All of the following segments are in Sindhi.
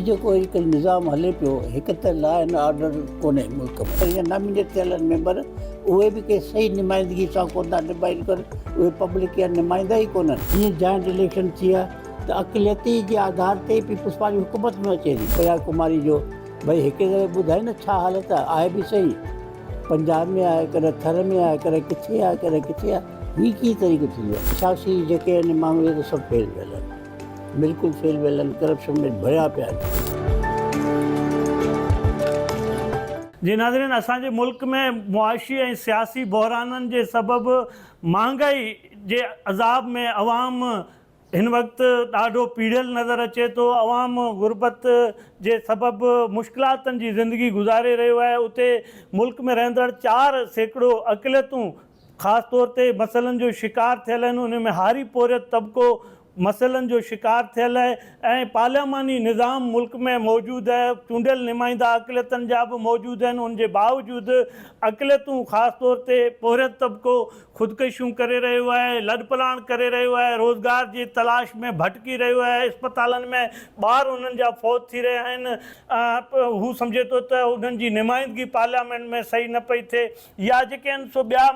جيڪو اڄڪلهه نظام هلي پيو هڪ ته لا اينڊ آرڊر ڪونهي ملڪ ۾. هينئر نامينيٽ ٿيل آهن ميمبر اهي به ڪنهن صحيح نمائندگي سان ڪونه ٿا نڀائين ڪن اهي پبلڪ جا نمائندا ئي ڪونهن. جيئن جائنٽ اليڪشن ٿي آهي ته اقليتي جي آڌار تي ئي پيپلز پارٽي حڪومت ۾ اچي ٿي. پريا ڪماري جو ڀئي هڪ دفعي ٻڌائي نه ڇا حالت آهي آهي به صحيح پنجاب ۾ آهي ڪڏهن ٿر ۾ آهي ڪڏهن ڪٿي آهي ڪڏهن ڪٿي آهي هي ڪيئن طريقو ٿيندو آهي. سياسي جيڪي آهن ماڻهو اهي ته سڀ فيل ويل آهن. بلڪل فيل ويل آهن ڪرپشن ۾ ڀريا پيا آهن. جي ناظرين اسان جي ملڪ ۾ معاشي ۽ سياسي بحرانن جي سبب مهانگائي جي عذاب ۾ عوام هن وقت ڏاڍو پيڙهيل نظر اچي ٿو عوام غربت جي سبب مشڪلاتن جي زندگي گذاري رهيو آهي اتي ملڪ ۾ رهندڙ 4% اقليتون خاص طور تي مسئلن جو شڪار ٿيل آهن انهن ۾ هاري پورهيت طبقو مسئلن جو شڪار ٿيل آهي ۽ پارلياماني نظام ملڪ ۾ موجود آهي، چونڊيل نمائندا اقليتن جا به موجود آهن ان جي باوجود اقليتون خاص طور تي پورهيت طبقو خودڪشيون ڪري رهيو آهي، لڏپلاڻ ڪري رهيو آهي، روزگار جي تلاش ۾ ڀٽڪي رهيو آهي، اسپتالن ۾ ٻار انهن جا فوت ٿي رهيا آهن، هو سمجهي ٿو ته انهن جي نمائندگي پارليامينٽ ۾ صحيح نه پئي ٿئي. يا جيڪي آهن سو ٻيا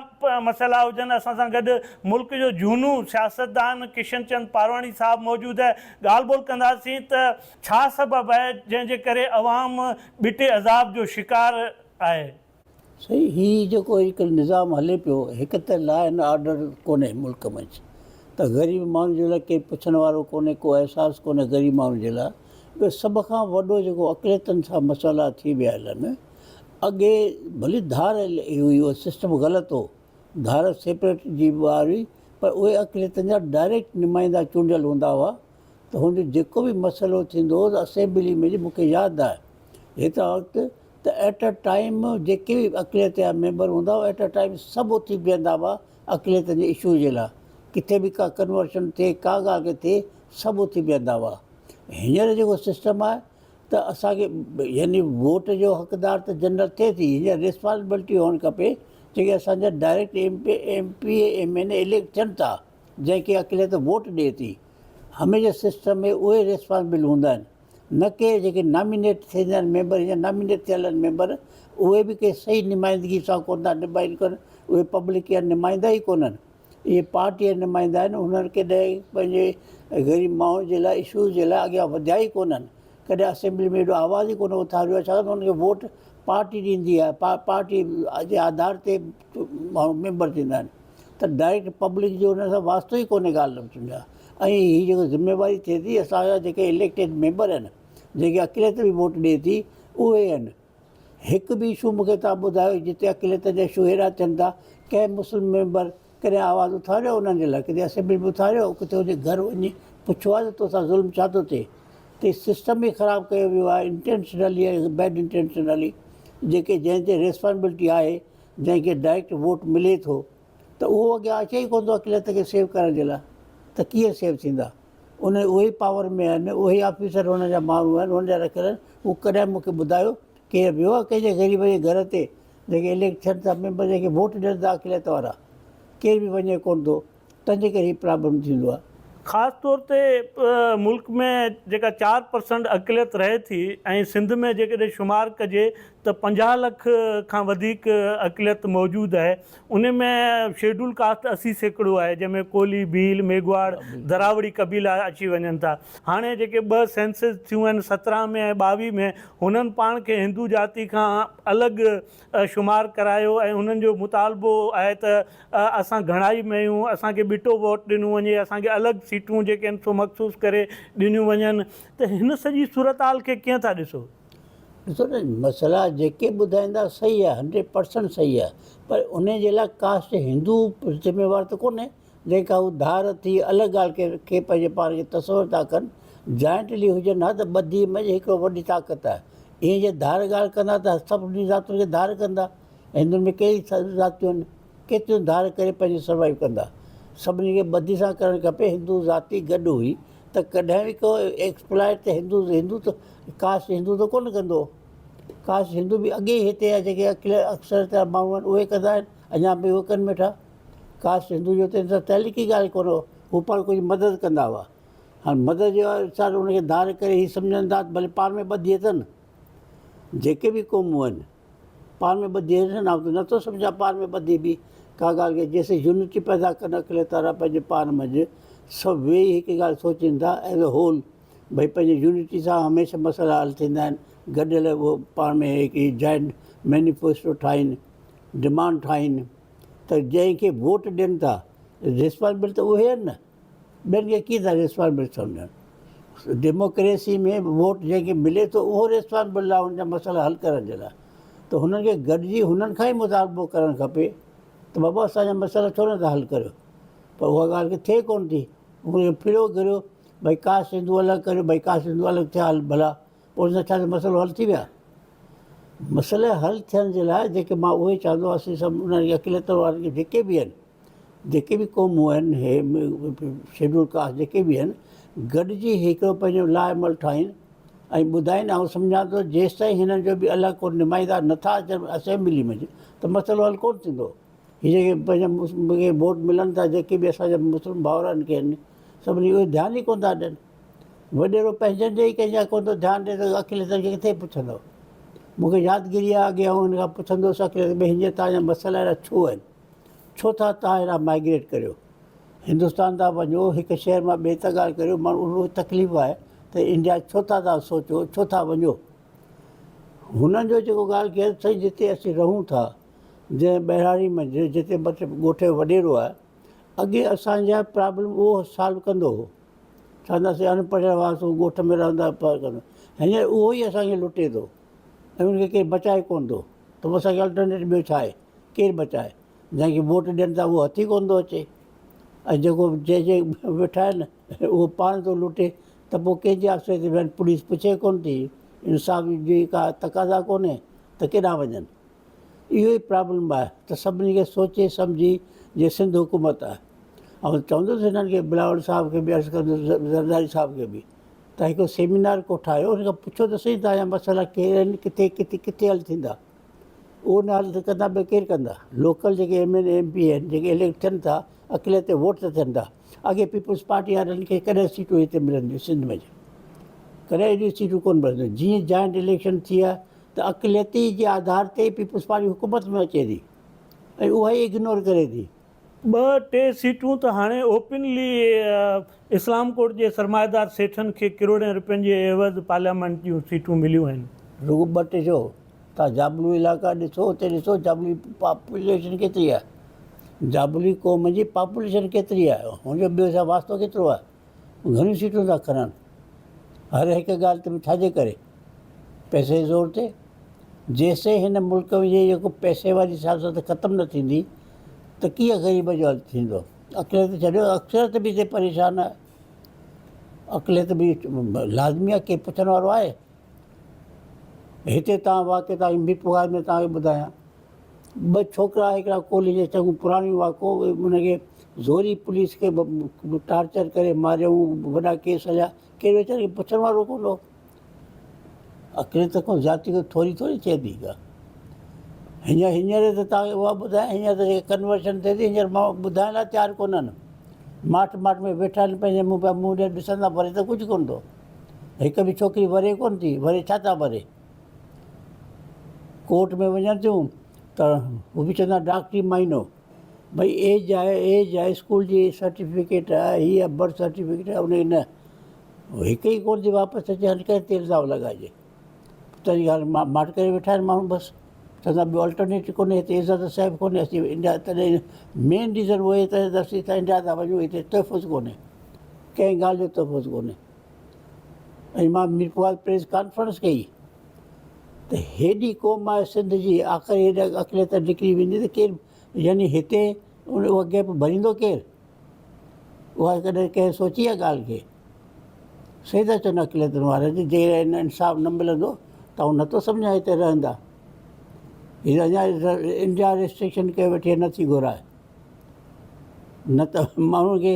مسئلا هجن اسان سان گڏ ملڪ جو جهونو سياستدان ڪشن چند پارواڻي صاحب موجود آهي ڳالهه ٻولهه ڪنداسين ته ڇا سبب آهي جنهن جي ڪري عوام ٻٽي عذاب جو شڪار آهي. سائين هي جيڪو اڄڪلهه نظام هلي پيو هڪ ته لا اينڊ آرڊر ڪونهي ملڪ منجهه ته غريب ماڻهن جي لاء ڪير پڇڻ وارو ڪونهي ڪو احساس ڪونهي غريب ماڻهن جي لاء ٻيو سڀ کان وڏو جيڪو اقليتن سان مسئلا ٿي ويا آهن اڳي ڀلي ڌار هئي اهو سسٽم غلط هو ڌار سيپريٽ جي به هئي پر اهي اقليتن جا ڊائريڪٽ نمائندا چونڊيل هوندا هئا ته هن جو جيڪو به مسئلو ٿيندو هو ته اسيمبلي ۾ جي مونکي ياد آهي هيترا وقت ته ايٽ ا ٽائيم جيڪي به اقليت جا ميمبر هوندا هئا ايٽ ا ٽائيم سڀ اٿي بيهندا هئا اقليتن جي اشو جي لاء ڪٿي به ڪا ڪنورشن ٿئي ڪا ڳالهه ڪي ٿئي سڀ اٿي بيهندا هئا هينئر جيڪو سسٽم آهي ته اسان کي يعني ووٽ جو حقدار ته جنرل ٿئي ٿي هينئر ريسپانسبلٽي هئڻ کپي جيڪي اسان جا direct M P M P A M N A elect ٿين ٿا جنهن کي اقليت ووٽ ڏئي ٿي هميشه سسٽم ۾ اهي ريسپانسبل هوندا آهن نه ڪي جيڪي نامينيٽ ٿيندا آهن ميمبر يا نامينيٽ ٿيل آهن ميمبر اهي به ڪنهن صحيح نمائندگي سان ڪونه ٿا نڀائين ڪن اهي پبلڪ جا نمائندا ئي ڪونهن اهي پارٽي جا نمائندا آهن انهن ڪڏهن پنهنجي غريب ماڻهن جي لاء اشوز جي لاء اڳيان وڌيا ئي ڪونهن ڪڏهن اسيمبلي ۾ ايڏو آواز ئي ڪونه اٿاريو آهي ڇاڪاڻ ته انهن کي ووٽ پارٽي ڏيندي آهي پارٽي جي آڌار تي ماڻهو ميمبر ٿيندا آهن ته ڊائريڪٽ پبلڪ جو انهن سان واسطو ئي ڪونهي ڳالهه نه سمجهان ۽ هي جيڪو ذميواري ٿئي ٿي اسان جا جيڪي اليڪٽيڊ ميمبر آهن جيڪي اقليت به ووٽ ڏئي ٿي اهي آهن هڪ به اشو مون کي توهان ٻڌايو جتي اقليتن جا اشو هيڏا ٿين ٿا، ڪنهن مسلم ميمبر ڪڏهن آواز اٿاريو انهن جي لاء، ڪٿي اسيمبلي ۾ اٿاريو، ڪٿي ان جي گهر وڃي پڇيو آهي ته توسان ظلم ڇا ٿو ٿئي؟ ته سسٽم ئي خراب ڪيو ويو آهي انٽينشنلي ۽ بيڊ انٽينشنلي جيڪي جنهن تي ريسپانسبلٽي آهي جنهن کي ڊائريڪٽ ووٽ ملي ٿو ته اهو اڳيان اچي ئي ڪونه ٿو اقليت کي سيو ڪرڻ جي لاء ته ڪيئن سيو ٿيندا؟ ان اهي ئي پاور ۾ آهن، اهي ئي آفيسر هن جا ماڻهو آهن، هن جا رکيل آهن، هو ڪڏهن مون کي ٻڌايو ڪير ويو آهي ڪنهن جي غريب جي گهر تي جيڪي اليڪٽ ٿين ٿا ميمبر جنهن کي ووٽ ڏين ٿا اقليت وارا ڪير به وڃي ڪونه ٿو تنهن جي ڪري هي پرابلم ٿيندو آهي. خاص طور تي ملڪ ۾ جيڪا 4% اقليت رهي ٿي ۽ سنڌ ۾ جيڪڏهن شمار ڪجي ته 50 لک کان وڌيڪ اقليت موجود آهي ان ۾ شيڊول ڪاسٽ 80% آهي جنهن ۾ ڪولهي، ڀيل، ميگهواڙ، دراوڙي قبيلا اچي وڃن ٿا. هاڻي جيڪي ٻه سينسز ٿيون آهن 17 ۾ ۽ 22 ۾ هنن پاڻ کي هندو جاتي کان الڳ شمار ڪرايو ۽ هنن جو مطالبو آهي ته اسان گهڻائي ۾ آهيون اسان کي ٻٽو ووٽ ڏنو وڃي اسان کي الڳ سيٽون جيڪي آهن سو مخصوص ڪري ڏنيون وڃن ته هن سڄي صورتحال کي ڪيئن ٿا ڏسو؟ ڏسو نه مسئلا جيڪي ٻڌائيندا صحيح آهي هنڊريڊ پرسنٽ صحيح آهي پر انهي جي لاء ڪاسٽ هندو ذميوار ته ڪونهي جنهن کان هو ڌار ٿي الڳ ڳالهه کي کي پنهنجي پاڻ کي تصور ٿا ڪن جوائنٽلي هجن ها ته ٻڌي منجهه هڪڙو وڏي طاقت آهي ائين جي ڌار ڳالهه ڪندا ته سڀني ذاتين کي ڌار ڪندا هندن ۾ ڪيئي ذاتيون آهن ڪيتريون ڌار ڪري پنهنجي سروائيو ڪندا سڀني کي ٻڌي سان ڪرڻ کپي هندو ذاتي گڏ هئي ته ڪڏهن به ڪو ايڪسپلائٽ ته هندو هندو ته ڪاسٽ هندو ته ڪونه ڪندو. ڪاسٽ هندو به اڳي ئي هتي جا جيڪي اڪثر ته ماڻهو آهن اهي ڪندا آهن اڃا به اهي ڪن ويٺا. ڪاسٽ هندو جو ته ان سان تعلق ئي ڳالهه ڪونه هو. هو پاڻ ڪجهه مدد ڪندا هئا. هاڻ مدد جو احساس ان کي ڌار ڪري هي سمجهن ٿا ته ڀلي پاڻ ۾ ٻڌي اٿن جيڪي به قومون آهن پاڻ ۾ ٻڌي اٿن آئون ته نٿو سمجهان پاڻ ۾ ٻڌي به ڪا ڳالهه کي جيسين يونٽي پيدا ڪن اقليت وارا پنهنجي پاڻ منجهه سڀ ويهي هڪ ڳالهه سوچين ٿا ايز اي هول ڀئي پنهنجي يونٽي سان هميشه مسئلا حل ٿيندا آهن گڏيل اهو پاڻ ۾ هڪ جوائنٽ مينيفيسٽو ٺاهين ڊمانڊ ٺاهين ته جنهن کي ووٽ ڏين ٿا ريسپانسبل ته اهي آهن نه ٻين کي ڪيئن ٿا ريسپانسبل سمجهن ڊيموڪريسي ۾ ووٽ جنهن کي ملي ٿو اهو ريسپانسبل آهي ان جا مسئلا حل ڪرڻ جي لاء ته هنن کي گڏجي هنن کان ئي مطالبو ڪرڻ کپي ته بابا اسان جا مسئلا ڇو نٿا حل ڪريو پر اها ڳالهه کي ٿئي ڪونه ٿي هن کي ڦريو گهريو ڀئي ڪا سنڌو الڳ ڪريو ڀئي ڪا سنڌو الڳ ٿيا هل ڀلا پوء ان سان ڇا مسئلو حل ٿي ويا مسئلا حل ٿيڻ جي لاء جيڪي مان اهي چوندو اسين سڀ انهن کي اقليت وارن کي جيڪي به آهن جيڪي به قومون آهن هي شيڊول ڪاسٽ جيڪي به آهن گڏجي هڪڙو پنهنجو لاء عمل ٺاهين ۽ ٻڌائين آئون سمجهان ٿو جيستائين هنن جو به الڳ ڪو نمائندا نٿا اچن اسيمبلي ۾ ته مسئلو حل ڪونه ٿيندو هي جيڪي پنهنجا ووٽ ملن ٿا جيڪي به اسانجا مسلم ڀائر آهن ڪي آهن سڀني اهي ڌيان ئي ڪونه ٿا ڏين وڏيرو پنهنجن جي ئي ڪنهن جا ڪونه ٿو ڌيان ڏي ته اقليتن کي ڪٿي پڇندو. مون کي يادگيري آهي اڳي آئون هن کان پڇندو هوس اقليت ۾ هينئر توهان جا مسئلا اهڙا ڇو آهن؟ ڇو ٿا توهان اهڙا مائگريٽ ڪريو؟ هندستان ٿا وڃو هڪ شهر مان ٻئي ته ڳالهه ڪريو ماڻهو اهو تڪليف آهي ته انڊيا ڇو ٿا توهان سوچو ڇو ٿا وڃو؟ هنن جو جيڪو ڳالهه ڪيل سائين جتي اسين رهون ٿا جنهن ٻهراڙي منجهه جتي مطلب ڳوٺ جو وڏيرو آهي اڳي اسان جا پرابلم اهو سالو ڪندو هو. چوندا سي اڻ پڙهيل هئاسون ڳوٺ ۾ رهندا پر ڪندو هينئر اهو ئي اسان کي لٽي ٿو ۽ ان کي ڪير بچائي ڪونه ٿو ته اسان کي الٽرنيٽ ٻيو ڇا آهي ڪير بچائي جنهن کي ووٽ ڏين ٿا اهو هٿ ئي ڪونه ٿو اچي ۽ جيڪو جنهن جي ويٺا آهن اهو پاڻ ٿو لٽي ته پوء ڪنهن جي آسري تي ويهن پوليس پڇي ڪونه ٿي انصاف جي ڪا تقاضا ڪونهي ته ڪيڏانهن وڃن اهو ئي پرابلم آهي ته سڀني کي سوچي سمجهي جي سنڌ حڪومت آهي آئون چوندس هنن کي بلاول صاحب کي به عرض ڪندس زرداري صاحب کي به ته هڪ سيمينار ڪوٺايو ان کان پڇو ته سهي توهان جا مسئلا ڪهڙا آهن ڪٿي ڪٿي ڪٿي حل ٿيندا اهو نه حل ڪندا ٻيو ڪير ڪندا لوڪل جيڪي ايم اين ايم پي آهن جيڪي اليڪٽ ٿين ٿا اقليت تي ووٽ ته ٿين ٿا اڳي پيپلز پارٽي وارن کي ڪڏهن سيٽون هتي ملنديون سنڌ ۾ ڪڏهن ايڏيون سيٽون ڪونه ملنديون جيئن جائنٽ اليڪشن ٿي آهي ته اقليتي جي آڌار تي پيپلز پارٽي حڪومت ۾ اچي ٿي ۽ اها ئي اگنور ڪري ٿي. ٻه ٽي سيٽون ته هاڻي اوپنلي اسلام ڪوٽ جي سرمائيدار سيٺن کي ڪروڙين رپين جي عيوض پارليامينٽ جون سيٽون مليون آهن. رڳو ٻه ٽي ڇو؟ توهان جابلو علائقا ڏسو اتي ڏسو جابلو جي پاپوليشن ڪيتري آهي. جابلو قوم جي پاپوليشن ڪيتري آهي هن جو ٻيو سان واسطو ڪيترو آهي. گهڻيون سيٽون ٿا کڻن. هر هڪ ڳالهه تي ڇا جي ڪري؟ پئسي جي زور تي. جيستائين هن ملڪ جي جيڪو پئسي واري سياست ختم نه ٿيندي ته ڪيئن غريب جو حل ٿيندو؟ اقليت ڇڏيو اڪثريت به هتي پريشان آهي. اقليت به لازمي آهي ڪير پڇڻ وارو آهي؟ هتي توهان واقعي توهان کي ميرپورخاص ۾ توهان کي ٻڌايان ٻه ڇوڪرا هڪڙا ڪولهي جا چڱو پراڻيون واقعو ان کي زوري پوليس کي ٽارچر ڪري ماريائون وڏا ڪيس هليا ڪير ويچاري کي پڇڻ وارو ڪونه هو اقليت کان زيادتي ڪو ٿوري ٿوري ٿئي ٿي ڪا هينئر هينئر ته توهان کي اها ٻڌايان هينئر ته جيڪا ڪنورشن ٿئي ٿي هينئر ماڻهو ٻڌائڻ لاء تيار ڪونهن ماٺ ماٺ ۾ ويٺا آهن پنهنجي منهن پيا منهن ڏي ڏسندا وري ته ڪجهه ڪونه ٿو هڪ به ڇوڪري وري ڪونه ٿي وري ڇا ٿا وري ڪورٽ ۾ وڃن ٿيون ته هو به چوندا ڊاڪٽري مائنو ڀئي ايج آهي ايج آهي اسڪول جي سرٽيفڪيٽ آهي هي آهي برٿ سرٽيفڪيٽ آهي ان کي نه هڪ ئي ڪونه ٿي واپس اچي هاڻي ڪنهن تي الزام لڳائجي تنهنجي ڳالهه ماٺ ڪري ويٺا آهن ماڻهو بس چوندا ٻيو الٽرنيٽ ڪونهي هتي عزت صاحب ڪونهي اسين انڊيا تڏهن مين ريزن اهو آهي ته اسين هتان انڊيا ٿا وڃون هتي تحفظ ڪونهي ڪنهن ڳالهه جو تحفظ ڪونهي ۽ مان ميرپور پريس ڪانفرنس ڪئي ته هيڏي قوم آهي سنڌ جي آخر هيڏا اقليت نڪري ويندي ته ڪير يعني هتي اها گيپ ڀريندو ڪير؟ اها ڪڏهن ڪنهن سوچي آهي ڳالهه کي؟ صحيح ٿا چون اقليتن وارا جي جيڪڏهن انصاف نه ملندو ته آئون نٿو سمجهان هتي رهندا. هي اڃا انڊيا ريسٽرڪشن ڪيو ويٺي آهي نٿي گهرائي نه ته ماڻهن کي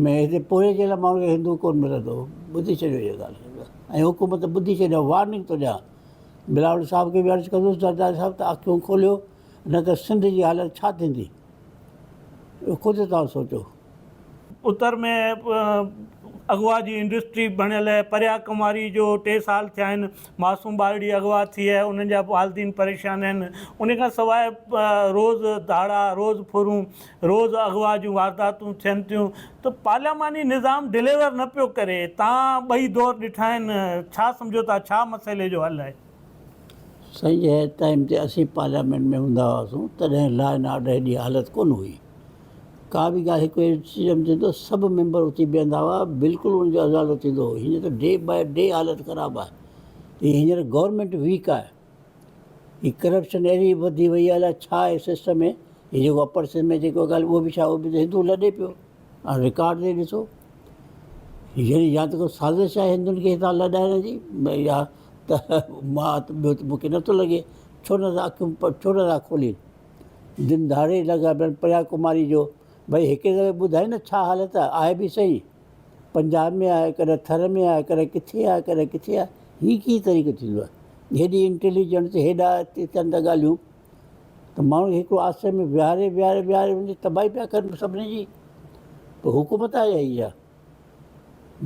۾ هتي پورهيي جي لاء ماڻهن کي هندو ڪونه ملندو ٻڌي ڇڏيو اها ڳالهه ۽ حڪومت ٻڌي ڇڏيو وارننگ ٿو ڏيان بلاول صاحب کي به عرض ڪندس زرداري صاحب ته اکيون کوليو نه ته سنڌ جي حالت ڇا ٿيندي اهو خود توهان سوچو. اتر ۾ اغوا جي انڊسٽري بڻيل آهي، پريا ڪنواري جو ٽي سال ٿيا آهن، معصوم ٻارڙي اغوا ٿي آهي، انهن جا والدين پريشان آهن، ان کان سواء روز ڌاڙا، روز ڦرون، روز اغوا جون وارداتون ٿين ٿيون ته پارلياماني نظام ڊليور نه پيو ڪري، تان ٻئي دور ڏٺا آهن، ڇا سمجهو ٿا ڇا مسئلي جو حل آهي؟ سائين جنهن ٽائيم تي اسين پارليامينٽ ۾ هوندا هئاسون تڏهن لا اينڊ آرڊر هيڏي حالت ڪونه هئي. ڪا به ڳالهه هڪ ايڊيشن ٿيندو سڀ ميمبر اٿي بيهندا هئا بلڪل ان جو ازالو ٿيندو هو هينئر ته ڊي باء ڊي حالت خراب آهي هي هينئر گورنمينٽ ويڪ آهي هي ڪرپشن اهڙي وڌي وئي آهي الائي ڇا آهي سسٽم ۾ هي جيڪو اپر سنڌ ۾ جيڪو ڳالهه اهو به ڇا اهو به ته هندو لڏي پيو هاڻي رڪارڊ تي ڏسو يعني يا ته ڪو سازش آهي هندن کي هتان لڏائڻ جي يا ته مان ته ٻيو ته مونکي نٿو لڳي ڇو نه ٿا اکيون ڇو نه ٿا کولين دن ڌاڙي لڳا پيا آهن پريا ڪماري جو ڀئي هڪ دفعي ٻڌائي نه ڇا حالت آهي آهي به صحيح پنجاب ۾ آهي ڪڏهن ٿر ۾ آهي ڪڏهن ڪٿي آهي ڪڏهن ڪٿي آهي هي ڪي طريقو ٿيندو آهي هيڏي انٽيليجنس هيڏا ٿين ٿا ڳالهيون ته ماڻهو هڪڙو آسري ۾ ويهاري ويهاري ويهاري وڃي تباهي پيا ڪن سڀني جي پوء حڪومت آهي اها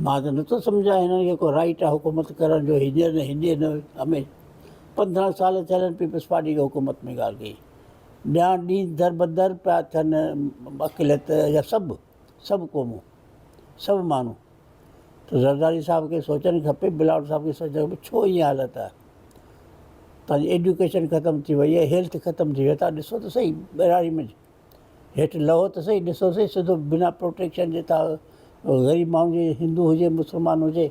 مان ته نٿو سمجهان هنن کي ڪو رائيٽ آهي حڪومت ڪرڻ جو هينئر نه هيڏي نه هميشه 15 سال ٿيل آهن پيپلز پارٽي کي حڪومت ۾ ڳالهه ڪئي ڏيان ڏينهن در بدر پيا ٿين اقليت يا سڀ سڀ قومون سڀ ماڻهو ته زرداري صاحب کي سوچڻ کپي بلاول صاحب کي سوچڻ کپي ڇو ائين حالت آهي تنهنجي ايڊيوڪيشن ختم ٿي وئي آهي هيلٿ ختم ٿي وئي آهي تان ڏسو ته صحيح ٻهراڙي ۾ هيٺ لهو ته صحيح ڏسو صحيح سڌو بنا پروٽيڪشن جي تان غريب ماڻهو جي هندو هجي مسلمان هجي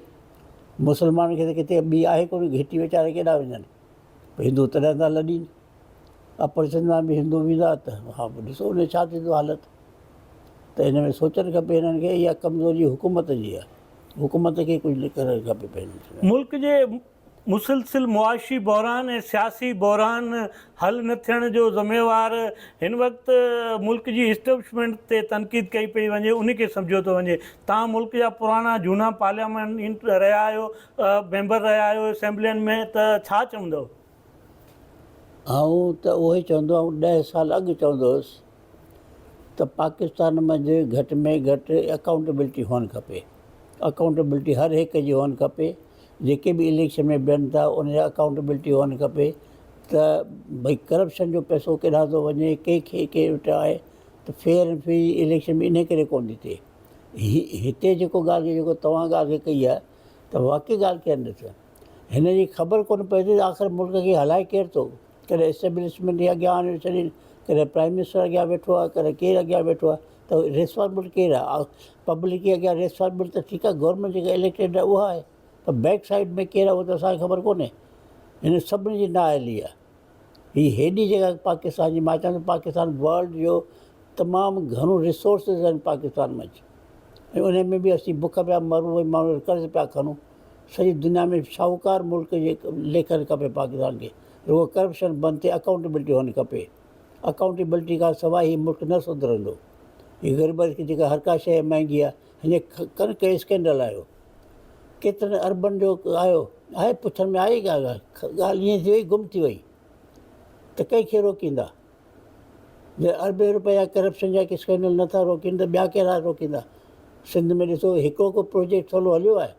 مسلمان کي ته ڪٿي ٻي آهي ڪونه گهٽي ويچارا ڪيڏانهن وڃن هندو تڏهن ٿا لڏين اپر سنڌ مان به هندو ويندا ته ها پوء ڏسو ان ڇا ٿيندو حالت ته هن ۾ سوچڻ کپي هنن کي اها ڪمزوري حڪومت جي آهي حڪومت کي ڪجهه ڪرڻ کپي پنهنجي ملڪ جي مسلسل معاشي بحران ۽ سياسي بحران حل نه ٿيڻ جو ذميوار هن وقت ملڪ جي اسٽيبلشمينٽ تي تنقيد ڪئي پئي وڃي ان کي سمجهيو ٿو وڃي توهان ملڪ جا پراڻا جهونا پارليامينٽ رهيا آهيو ميمبر رهيا آهيو اسيمبلين ۾ ته ڇا چوندؤ؟ آئون ته اهو ئي چوندو آئون ڏهه سال اڳ چوندو هوس ته پاڪستان منجهه گهٽ ۾ گهٽ اڪائونٽبلٽي هئڻ کپي اڪائونٽبلٽي هر هڪ جي هئڻ کپي جيڪي به اليڪشن ۾ بيهن ٿا ان جا اڪائونٽبلٽي هئڻ کپي ته ڀئي ڪرپشن جو پئسو ڪيڏانهن ٿو وڃي ڪنهن کي ڪنهن وٽ آهي ته فيئر ۽ فري اليڪشن به انهي ڪري ڪونه ٿي ٿئي هتي جيڪو ڳالهه جيڪو توهان ڳالهه کي ڪئي آهي ته واقعي ڳالهه ڪين ڏس هن جي خبر ڪونه پئي ٿي ته آخر ملڪ کي هلائي ڪير ٿو؟ ڪڏهن اسٽيبلشمينٽ جي اڳيان آڻي ڇڏين، ڪڏهن پرائيم منسٽر اڳيان ويٺو آهي، ڪڏهن ڪير اڳيان ويٺو آهي ته ريسپانسبل ڪير آهي؟ پبلڪ جي اڳيان ريسپانسبل ته ٺيڪ آهي گورنمينٽ جيڪا اليڪٽيڊ آهي اها آهي پر بيڪ سائيڊ ۾ ڪير آهي اهو ته اسان کي خبر ڪونهي. هن سڀني جي نااهلي آهي. هي هيڏي جيڪا پاڪستان جي مان چوان ٿو پاڪستان ورلڊ جو تمام گهڻو ريسورسز آهن پاڪستان منجهه ۽ ان ۾ به اسين بک پيا مرون ۽ ماڻهو قرض پيا کڻون سڄي دنيا ۾ شاهوڪار ملڪ جي ليکڻ کپي پاڪستان کي رڳو ڪرپشن بند ٿئي اڪائونٽبلٽي هئڻ کپي اڪائونٽبلٽي کان سواء هي ملڪ نه سڌرندو هي غربت کي جيڪا هر ڪا شيء مهنگي آهي هن ڪڻڪ اسڪينڊل آيو ڪيترن اربن جو آيو آهي پڇڻ ۾ آئي ڪا ڳالهه ڳالهه ائين ٿي وئي گم ٿي وئي ته ڪنهن کي روڪيندا جي اربين روپيا ڪرپشن جا اسڪينڊل نٿا روڪين ته ٻيا ڪهڙا روڪيندا سنڌ ۾ ڏسو هڪڙو ڪو پروجيڪٽ ٿورو هليو آهي.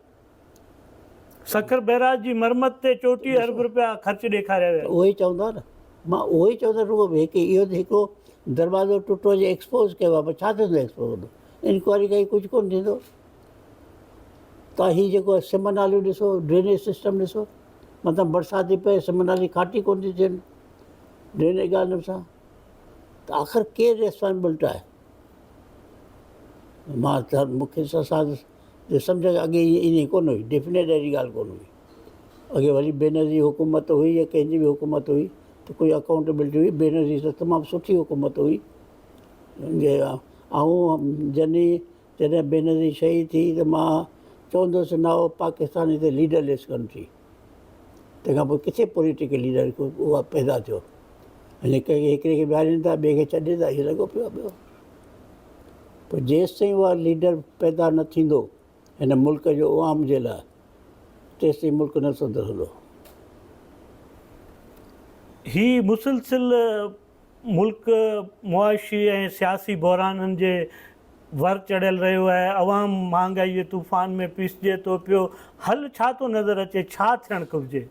سکر بئراج جي مرمت تي 34 ارب رپيا خرچ ڏيکاريا ويا. اهو ئي چوندا نه مان اهو ئي چوندس رڳو هڪ اهو ته هڪڙو دروازو ٽٽو جي ايڪسپوز ڪيو آهي پر ڇا ٿيندو ايڪسپوز ڪندو انڪوائري ڪئي ڪجهه ڪونه ٿيندو تان هي جيڪو سم ناليون ڏسو ڊرينيج سسٽم ڏسو متان برسات ٿي پئي سم نالي کاٽي ڪونه ٿي ٿين ڊرينيج ڳالهه سان ته آخر ڪير ريسپانسبلٽ آهي مان ته مون کي اسان جي سمجهه کان اڳي ائين ڪونه هئي ڊيفنيٽ اهڙي ڳالهه ڪونه هئي اڳي وري بينظير حڪومت هئي يا ڪنهن جي به حڪومت هئي ته ڪوئي اڪائونٽيبلٽي هئي بينظير ته تمام سٺي حڪومت هئي جي آئون جني جڏهن بينظير شهيد ٿي ته مان چوندو هوس now Pakistan is a leaderless country تنهن کان پوء ڪٿي پوليٽيڪل ليڊر اها پيدا ٿيو هن ڪنهن کي هڪڙي کي ويهارين ٿا ٻئي کي ڇڏين ٿا اهو لڳو پيو آهي ٻيو پوء جيستائين اها ليڊر پيدا نه ٿيندو هن ملڪ جو عوام جي لاء تيستائين ملڪ نه سڌرندو. هي مسلسل ملڪ معاشي ۽ سياسي بحرانن جي ور چڙهيل رهيو آهي، عوام مهانگائي جي طوفان ۾ پيسجي ٿو پيو، حل ڇا ٿو نظر اچي، ڇا ٿيڻ گهرجي؟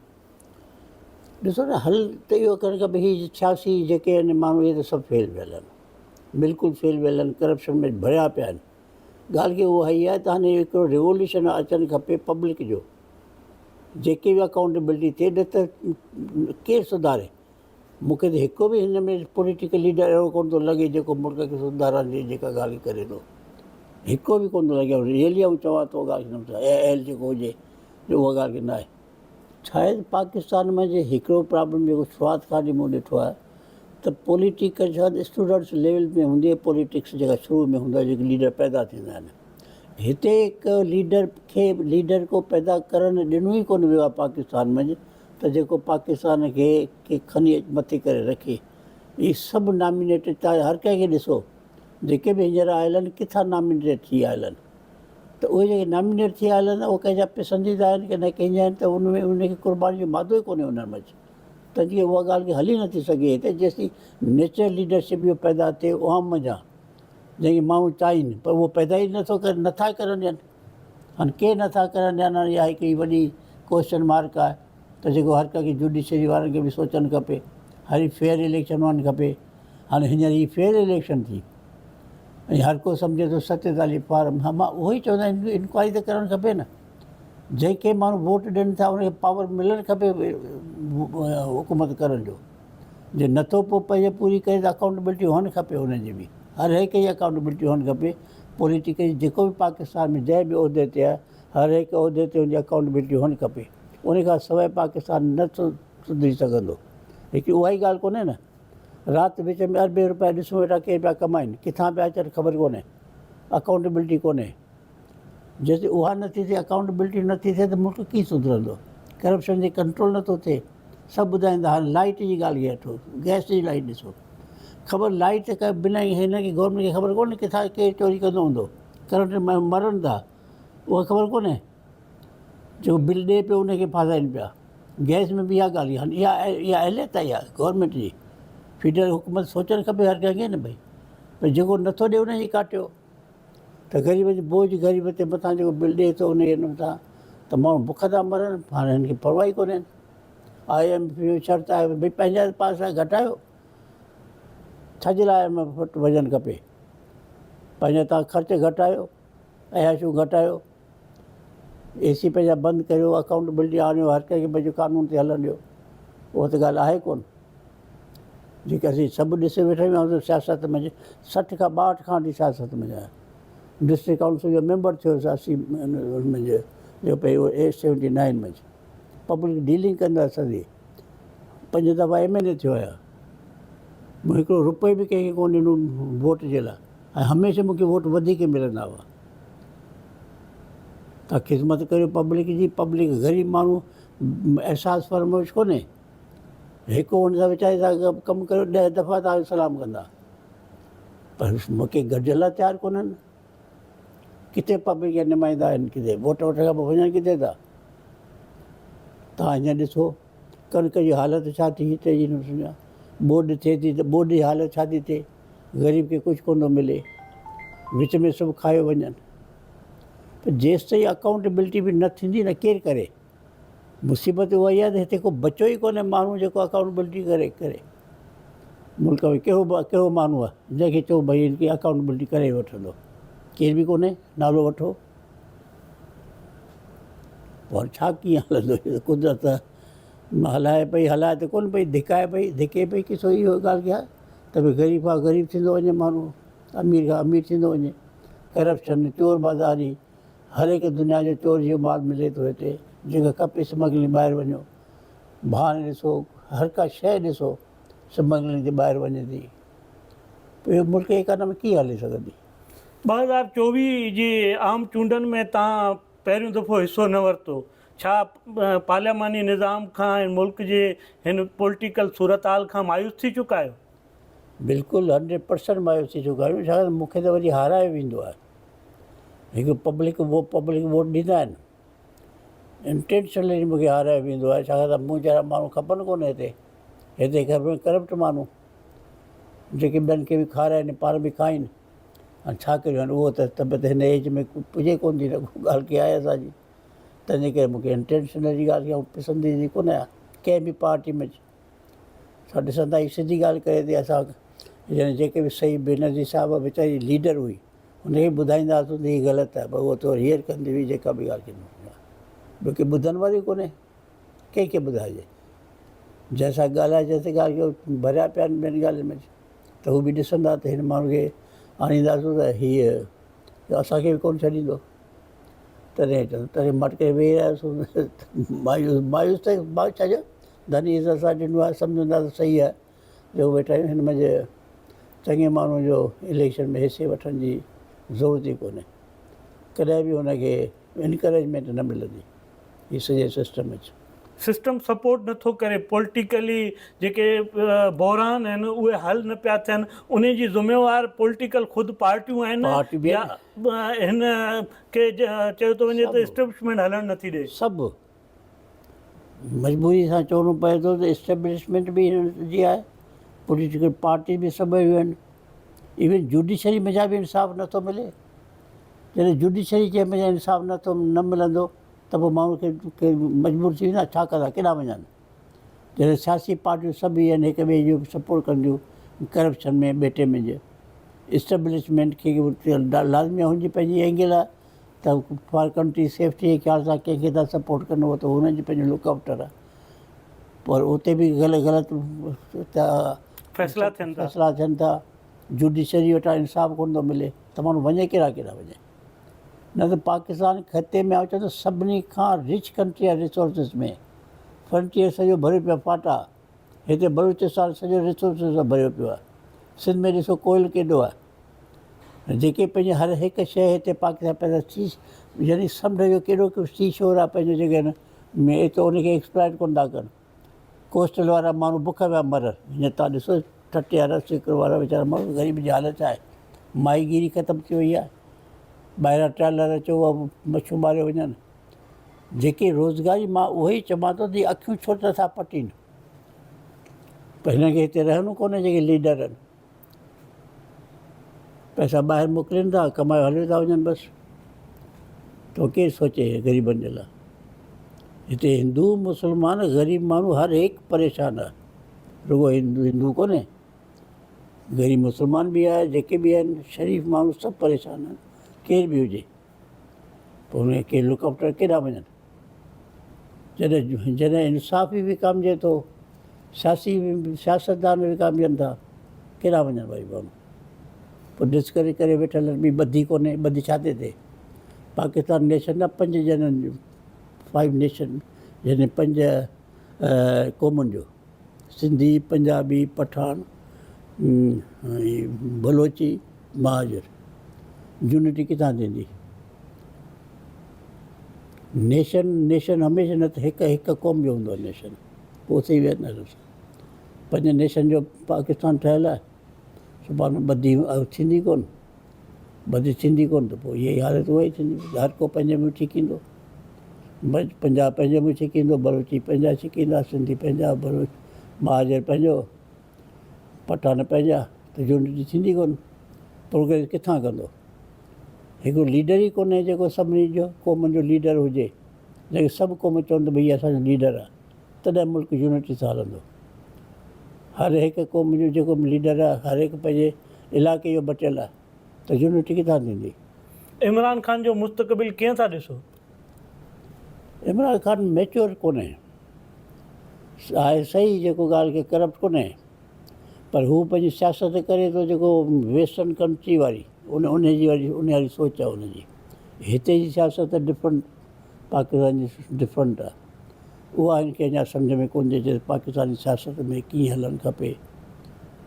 ڏسو نه حل ته اهو ڪرڻ کپي هي سياسي جيڪي آهن ماڻهو اهي ته سڀ فيل ويل آهن بلڪل فيل ويل آهن ڪرپشن ۾ ڀريا پيا آهن ڳالهه کي اها هي آهي ته هاڻي هڪڙو ريولوشن اچڻ کپي پبلڪ جو جيڪي به اڪائونٽيبلٽي ٿئي نه ته ڪير سڌاري مون کي ته هڪ به هن ۾ پوليٽيڪل ليڊر اهڙو ڪونه ٿو لڳي جيڪو ملڪ کي سڌارڻ جي جيڪا ڳالهه ڪري ٿو هڪ به ڪونه ٿو لڳي ريئلي آئون چوان ٿو ڳالهه اهل جيڪو هجي جو اها ڳالهه نه آهي شايد پاڪستان ۾ جي هڪڙو پرابلم جيڪو شروعات کان وٺي مون ڏٺو آهي ته پوليٽيڪل شايد اسٽوڊنٽس ليول ۾ هوندي آهي پوليٽڪس جيڪا شروع ۾ هوندا جيڪي ليڊر پيدا ٿيندا آهن هتي هڪ ليڊر کي ليڊر ڪو پيدا ڪرڻ ڏنو ئي ڪونه ويو آهي پاڪستان ۾ ته جيڪو پاڪستان کي کي کڻي مٿي ڪري رکي هي سڀ نامينيٽيڊ تان هر ڪنهن کي ڏسو جيڪي به هينئر آيل آهن ڪٿان نامينيٽ ٿي آيل آهن ته اهي جيڪي نامينيٽ ٿي آيل آهن اهي ڪنهن جا پسنديده آهن ڪي نه ڪنهن جا آهن ته ان ۾ ان کي قرباني جو مادو ئي ڪونهي انهن منجهه تنهن جي اها ڳالهه کي هلي نٿي سگهي هتي جيسين نيچرل ليڊرشپ اهو پيدا ٿئي عوام منجهان جنهن کي ماڻهو چاهين پر اهو پيدا ئي نٿو ڪري نٿا ڪرڻ ڏين هاڻي ڪير نٿا ڪرڻ ڏين هاڻي اها هڪڙي وڏي ڪوئسچن مارڪ آهي ته جيڪو هر ڪنهن کي جوڊيشري وارن کي به سوچڻ کپي هر فيئر اليڪشن هئڻ کپي هاڻي هينئر هي فيئر اليڪشن ٿي ۽ هر ڪو سمجهي ٿو 47 فارم ها مان اهو ئي چوندو آهيان انڪوائري ته ڪرڻ کپي نه جنهن کي ماڻهو ووٽ ڏين ٿا ان کي پاور ملڻ کپي حڪومت ڪرڻ جو جي نٿو پوء پنهنجي پوري ڪري ته اڪائونٽبلٽي هئڻ کپي ان جي به هر هڪ جي اڪائونٽبلٽي هئڻ کپي پوليٽيڪل جيڪو به پاڪستان ۾ جنهن به عهدي تي آهي هر هڪ عهدي تي ان جي اڪائونٽبلٽي هئڻ کپي ان کان سواء پاڪستان نه سڌري سگهندو هڪ اها ئي ڳالهه ڪونهي نه رات وچ ۾ اربين روپيا ڏسون ويٺا ڪير پيا ڪمائين، ڪٿان پيا اچن خبر ڪونهي، اڪائونٽيبلٽي ڪونهي. جيستائين اها نه ٿي ٿئي اڪائونٽيبلٽي نه ٿي ٿئي ته ملڪ ڪيئن سڌرندو؟ ڪرپشن تي ڪنٽرول نه ٿو ٿئي. سڀ ٻڌائين ٿا هاڻي لائيٽ جي ڳالهه کي وٺو، گئس جي لائيٽ ڏسو. خبر لائيٽ ته بنا هن کي گورنمينٽ کي خبر ڪونهي ڪٿان ڪير چوري ڪندو هوندو. ڪرنٽ ۾ مرن ٿا اها خبر ڪونهي. جيڪو بل ڏئي پيو ان کي ڦاسائين پيا. گئس ۾ به اها ڳالهه هاڻي اها اها اهليت آهي اها گورنمينٽ جي فيڊرل حڪومت سوچڻ کپي هر ڪنهن کي نه ڀئي پر جيڪو نٿو ڏئي ان کي ڪاٽيو ته غريب جي بوجھ غريب تي مٿان جيڪو بل ڏئي ٿو ان جي مٿان ته ماڻهو بک ٿا مرن هاڻي هن کي پرواهه ئي ڪونهي I M F جو شرط آهي ڀئي پنهنجا پاسا گهٽايو ڇا جي لاء I M F وٽ وڃڻ کپي پنهنجا تان خرچ گهٽايو عياشيون گهٽايو اي سي پنهنجا بند ڪريو، اڪائونٽبلٽي آڻيو، هر ڪنهن کي پنهنجو قانون تي هلڻ ڏيو. اها ته ڳالهه آهي ڪونه. جيڪي اسين سڀ ڏسي ويٺا آهيون، آئون ته سياست ۾ 60 کان 62 کان وٺي سياست ۾ آهيان. ڊسٽرڪٽ ڪائونسل جو ميمبر ٿيو هوس 80 ۾ جو پئي اهو eight seventy nine ۾. Public dealing ڪندا سڄي. پنج دفعا ايم اين اي ٿيو آهيان. مون هڪڙو روپيو به ڪنهن کي ڪونه ڏنو ووٽ جي لاء ۽ هميشه مون کي ووٽ وڌيڪ ملندا هئا. تان خدمت ڪريو پبلڪ جي پبلڪ غريب ماڻهو احساس فراموش ڪونهي هڪ هن سان ويچاري سان ڪم ڪريو 10 دفعا تان کي سلام ڪندا پر مونکي گڏجڻ لاء تيار ڪونهن ڪٿي پبلڪ جا نمائندا آهن ڪٿي ووٽ وٺڻ کان پوء وڃن ڪٿي ٿا تان هيئن ڏسو ڪڻڪ جي حالت ڇا ٿي هتي جي ٻوڏ ٿئي ٿي ته ٻوڏ جي حالت ڇا ٿي ٿئي غريب کي ڪجهه ڪونه ٿو ملي، وچ ۾ سڀ کايو وڃن. پر جيستائين اڪائونٽيبلٽي به نه ٿيندي نه ڪير ڪري. مصيبت اها ئي آهي ته هتي ڪو بچو ئي ڪونهي ماڻهو جيڪو اڪائونٽيبلٽي ڪري ڪري. ملڪ ۾ ڪهڙو به ڪهڙو ماڻهو آهي جنهن کي چئو ڀئي هن کي اڪائونٽيبلٽي ڪري وٺندو. ڪير به ڪونهي، نالو وٺو. پوء هاڻي ڇا ڪيئن هلندو قدرت هلائي پئي هلائي ته ڪونه پئي ڌڪائي پئي ڌڪي پئي قصو اهو ڳالهه ڪيا ته به غريب کان غريب ٿيندو وڃي ماڻهو امير کان امير ٿيندو وڃي ڪرپشن چور بازاري هر هڪ دنيا جو چور جو مال ملي ٿو هتي جيڪا کپي سمگلنگ ٻاهر وڃو ڀاڻ ڏسو هر ڪا شيء ڏسو سمگلنگ تي ٻاهر وڃي ٿي پوء اهو ملڪ ايڪانامي ڪيئن هلي سگهندي. 2024 جي عام چونڊن ۾ تان پهريون دفعو حصو نه ورتو، ڇا پارلياماني نظام کان ۽ ملڪ جي هن پوليٽيڪل صورتحال کان مايوس ٿي چڪا آهيو؟ بلڪل هنڊريڊ پرسنٽ مايوس ٿي چڪا آهيون ڇاڪاڻ ته مون کي ته وري هارايو ويندو آهي هڪ پبلڪ پبلڪ ووٽ ڏيندا آهن انٽينشنلي مون کي هارايو ويندو آهي ڇاڪاڻ ته مون جهڙا ماڻهو کپن ڪونه هتي هتي کپن ڪرپٽ ماڻهو جيڪي ٻين کي به کارائن پاڻ به کائن. هاڻي ڇا ڪريون هاڻي اهو ته طبيعت هن ايج ۾ پڄي ڪونه ٿي نه ڪو ڳالهه ڪي آهي اسان جي. تنهنجي ڪري مون کي انٽينشنل جي ڳالهه کي آئون پسنديدي ڪونه آهيان ڪنهن به پارٽي ۾. اسان ڏسندا هي سڌي ڳالهه ڪري ٿي اسان يعني جيڪي به صحيح بينظير صاحب ويچاري ليڊر هئي هن کي ٻڌائيندا هئاسون ته هي غلط آهي پر هوء ٿورو هيئر ڪندي هئي جيڪا به ڳالهه ڪندي هئي ٻيو ڪي ٻڌڻ واري ڪونهي ڪنهن کي ٻڌائجي جنهن سان ڳالهائجي ته ڳالهه کي ڀريا پيا آهن ٻين ڳالهين ۾ ته هو به ڏسندا ته هن ماڻهو کي آڻينداسون ته هيء اسان کي به ڪونه ڇڏيندو. تڏهن چوندو تڏهن مٽڪي ويهي رهياسون مايوس مايوس ته مان ڇا جو ڌني عزت سان ڏنو آهي سمجهون ٿا ته صحيح آهي جو ويٺا آهيون هن منجهه چڱي ماڻهو جو اليڪشن ۾ حصي وٺڻ جي ضرورت ئي ڪونهي ڪڏهن به هن کي انڪريجمينٽ نه ملندي هي سڄي سسٽم ۾. سسٽم سپورٽ نٿو ڪري پوليٽيڪلي جيڪي بحران آهن اهي حل نه پيا ٿين انهي جي ذميوار پوليٽيڪل خود پارٽيون آهن يا هن کي چيو ٿو وڃي ته اسٽيبلشمينٽ هلڻ نٿي ڏي. سڀ مجبوري سان چوڻو پئي ٿو ته اسٽيبلشمينٽ به هنن جي آهي پوليٽيڪل پارٽي به سڀ اهيون آهن ايون جوڊيشري منجهان به انصاف نٿو ملي جڏهن جوڊيشري جي منجهان انصاف نٿو نه ملندو ته پوء ماڻهو کي مجبور ٿي ويندا ڇا ڪندا ڪيڏانهن وڃن جڏهن سياسي پارٽيون سڀ ئي آهن هڪ ٻئي جو سپورٽ ڪنديون ڪرپشن ۾ ٻيٽي ۾ جي اسٽيبلشمينٽ کي لازمي آهي هن جي پنهنجي اينگل آهي ته فار ڪنٽري سيفٽي جي خيال سان ڪنهن کي ٿا سپورٽ ڪن اهو ته هنن جي پنهنجو لڪ آفٽر آهي پر اتي به غلط غلط فيصلا ٿين ٿا فيصلا ٿين ٿا جوڊيشري وٽان انصاف ڪونه ٿو ملي ته ماڻهو وڃي ڪيڏانهن ڪيڏانهن وڃي نه ته پاڪستان خطي ۾ آئون چوان ٿو سڀني کان رچ ڪنٽري آهي ريسورسز ۾ فرنٽيئر سڄو ڀريو پيو آهي فاٽا هتي بلوچستان سڄو ريسورسز سان ڀريو پيو آهي سنڌ ۾ ڏسو ڪوئل ڪيڏو آهي جيڪي پنهنجي هر هڪ شيء هتي پاڪستان پيدا سي يعني سمنڊ جو ڪيڏو سي شور آهي پنهنجو جيڪي ۾ ايترو ان کي ايڪسپلائٽ ڪونه ٿا ڪن ڪوسٽل وارا ماڻهو بک پيا مرن هينئر توهان ڏسو ٺٽي وارا سکر وارا ويچارا ماڻهو غريب جي حالت ڇا آهي ماهيگيري ختم ٿي وئي آهي ٻاهران ٽرالر اچو مڇيون ماريو وڃن جيڪي روزگاري مان اهو ئي چوان ٿو ته اکيون ڇو نٿا پٽين پر هنن کي هتي رهڻو ڪونهي جيڪي ليڊر آهن پئسا ٻاهر موڪلين ٿا ڪمائي هليو ٿا وڃن بس تو ڪير سوچي غريبن جي لاء هتي هندو مسلمان غريب ماڻهو هر هڪ پريشان آهي رڳو هندو هندو ڪونهي غريب مسلمان به آهي جيڪي به آهن شريف ماڻهو سڀ پريشان آهن ڪير به هجي پوء ان کي لڪ آفٽر ڪيڏانهن وڃن؟ جڏهن جڏهن انصاف ئي وڪامجي ٿو، سياسي سياستدان وڪامجن ٿا، ڪيڏانهن وڃن وري ماڻهو؟ پوء ڊسڪريج ڪري ويٺل آهن، ٻي ٻڌي ڪونهي، ٻڌي ڇا تي ٿئي؟ پاڪستان نيشن آهي پنج ڄڻن جو، فائيو نيشن يعني پنج قومن جو، سنڌي، پنجابي، پٺاڻ ۽ بلوچي. مهاجر يونٽي ڪٿان ٿيندي؟ نيشن نيشن هميشه نه ته هڪ هڪ قوم جو هوندو آهي نيشن پوء اتي ئي ويهنداسين پنج نيشن جو پاڪستان ٺهيل آهي سڀاڻي ٻڌي ٿيندي ڪونه ٻڌي ٿيندي ڪونه ته پوء اها ئي حالت اها ئي ٿيندي هر ڪو پنهنجي منهن ڇڪيندو پنجاب پنهنجي منهن ڇڪيندو بلوچي پنهنجا ڇڪيندا سنڌي پنهنجا بلوچ مهاجر پنهنجو پٽا نه پنهنجا ته يونٽي ٿيندي ڪونه پروگريس ڪٿان ڪندو هڪڙو ليڊر ئي ڪونهي جيڪو سڀني جو قومن جو ليڊر هجي جنهن کي سڀ قوم چون ته ڀئي اسان جو ليڊر آهي تڏهن ملڪ يونٽي سان هلندو هر هڪ قوم جو جيڪو ليڊر آهي هر هڪ پنهنجي علائقي جو بٽيل آهي ته يونٽي ڪٿان ٿيندي. عمران خان جو مستقبل ڪيئن ٿا ڏسو؟ عمران خان ميچوئر ڪونهي. آهي صحيح جيڪو ڳالهه کي ڪرپٽ ڪونهي پر هو پنهنجي سياست ڪري ٿو جيڪو ويسٽرن ڪنٽري واري ان ان جي واري ان واري سوچ آهي ان جي هتي جي سياست ڊفرنٽ پاڪستان جي ڊفرنٽ آهي اها هن کي اڃا سمجهه ۾ ڪونه ٿي اچي ته پاڪستان جي سياست ۾ ڪيئن هلڻ کپي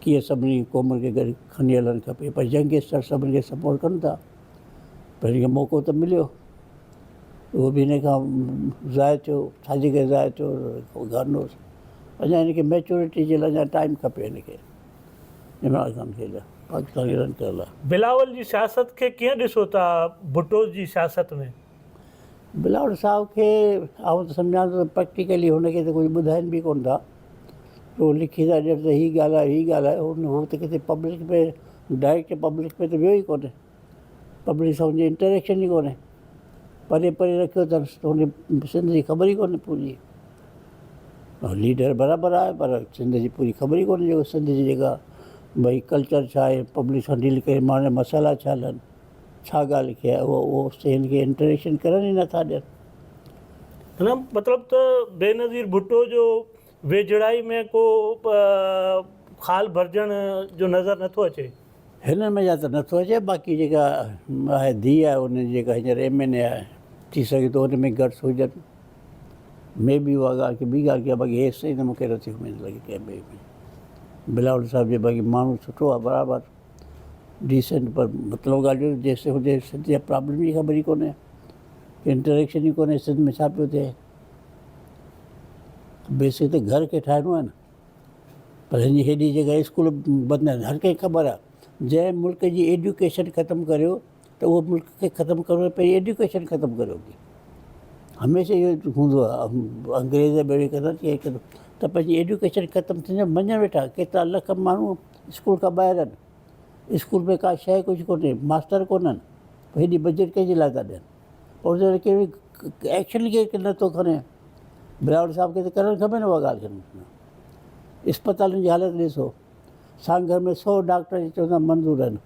ڪيئن سڀني قومن کي گڏ کڻي هلڻ کپي پر ينگسٽر سڀني کي سپورٽ ڪن ٿا پر هن کي موقعو ته مليو اهو به هن کان ضايع ٿيو، ڇا جي ڪري ضايع ٿيو گاڊ نوز. اڃا هن کي ميچورٽي جي لاء اڃا ٽائيم کپي هن کي عمران خان کي پاڪستان کي رن ڪرڻ لاء. بلاول جي سياست کي ڪيئن ڏسو ٿا ڀٽوز جي سياست ۾؟ بلاول صاحب کي آئون ته سمجهان ٿو ته پريڪٽيڪلي هن کي ته ڪجهه ٻڌائين به ڪونه ٿا هو لکي ٿا ڏين ته هي ڳالهه آهي هي ڳالهه آهي هو ته ڪٿي پبلڪ ۾ ڊائريڪٽ پبلڪ ۾ ته ويو ئي ڪونهي. پبلڪ سان ان جي انٽريڪشن ئي ڪونهي. پري پري رکيو اٿس ته ان کي سنڌ جي خبر ئي ڪونهي پوري. ليڊر برابر آهي پر سنڌ جي پوري خبر ئي ڪونهي جيڪو سنڌ جي جيڪا ڀئي ڪلچر ڇا آهي پبلڪ سان ڊيل ڪري ماڻهن جا مسئلا ڇا هلن ڇا ڳالهه کي آهي اهو اهو هن کي انٽريڪشن ڪرڻ ئي نٿا ڏين. نه مطلب ته بينظير ڀٽو جو ويجهڙائي ۾ ڪو خال ڀرجڻ جو نظر نٿو اچي. هنن ۾ يا ته نٿو اچي باقي جيڪا آهي ڌيء آهي ان جي جيڪا هينئر ايم اين اي آهي ٿي سگهي ٿو ان ۾ گٽس هجن مي بي اها ڳالهه ڪي ٻي ڳالهه ڪيان باقي هيستائين ته مونکي نٿي اميد لڳي ڪنهن ٻئي ۾ بلاول صاحب جي باقي ماڻهو سٺو آهي برابر ڊيسنٽ پر مطلب ڳالهه جو جيستائين هجي سنڌ جا پرابلم جي خبر ئي ڪونهي انٽريڪشن ئي ڪونهي سنڌ ۾ ڇا پيو ٿئي بيسڪ ته گهر کي ٺاهڻو آهي نه پر هن جي هيڏي جيڪا اسڪول بند آهن هر ڪنهن کي خبر آهي جنهن ملڪ جي ايڊيوڪيشن ختم ڪريو ته اهو ملڪ کي ختم ڪرڻو پهرين ايڊيوڪيشن ختم ڪريو هميشه اهو هوندو آهي انگريز به اهڙي ڪندا ته پنهنجي ايڊيوڪيشن ختم ٿيندي مڃن ويٺا ڪيترا لک ماڻهو اسڪول کان ٻاهر آهن اسڪول ۾ ڪا شيء ڪجهه ڪونهي ماستر ڪونهن هيڏي بجيٽ ڪنهن جي لاء ٿا ڏين پر ڪير ايڪشن ڪير نٿو کڻي بلاول صاحب کي ته ڪرڻ کپي نه اها ڳالهه اسپتالن جي حالت ڏسو سانگهڙ ۾ سو ڊاڪٽر چوندا منظور آهن